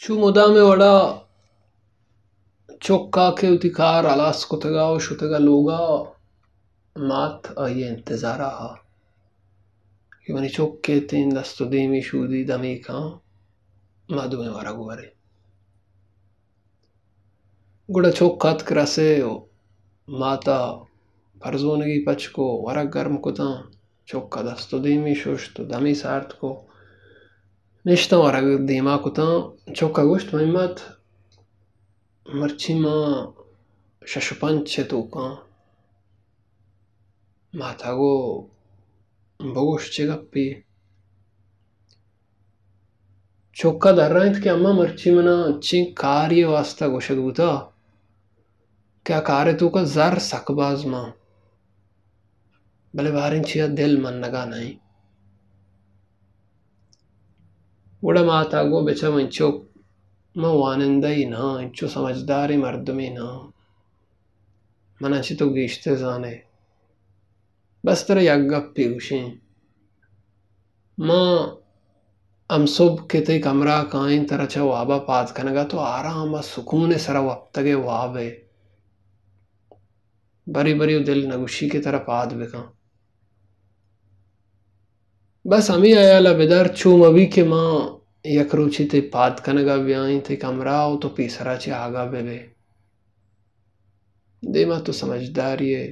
چو مدام ءِ وڑا چکا کہ وتی کار ہلاس کتگا و شتگا لوگا، مات آئی ءِ انتظارا ہا کہ منی چک کیتیں، دست و دیمی شودی، دمے کاں، ما دوئیں ورگ وریں۔ گڑا چک اتک رسے و ماتا پرزونگی پچ کو، ورگ گرم کتاں، چکا دست و دیمی ششت و دمے سارت کو، نشتاں ورگ دیما کتاں۔ چکا گوشت، منی مات، مرچی ما شش و پنچ ءِ توکاں۔ ماتا گو، بگوش چے گپے؟ چکا درائینت کہ اما، مرچی منا انچیں کارے ءِ واستا گوشگ بوتا کہ آ کار ءِ توکا زر سک باز مان، بلے باریں چیا دل منگا نئیں۔ گڑا ماتا گو، بچا منی چک، من وانندہ ئے نہ آں، انچو سمجھداریں مردمے نہ آں، منا چہ تو گیشتر زانئے۔ بس ترا یک گپے گوشیں، ما ہمسہب کہ تئی کمرہ ءَ کائیں، ترا چہ وابا پاد کنگا، تو آرام ءُ سکون ءِ سرا وپتگ ئے، واب ئے۔ بری بری و دل نگوشی کہ ترا پاد بکن۔ بس ہمے ہیالا بدار، چو مبی کہ ما یک روچے تئی پاد کنگا بیائیں تئی کمرہ ءَ و تو پیسرا چہ آگاہ ببئے۔ دیما تو سمجھدارے ئے،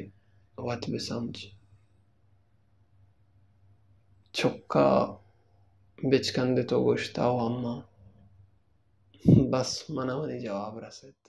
وت بسمجھ۔ چکا بچکندت و گوشت، او اماں، بس منا منی جواب رست۔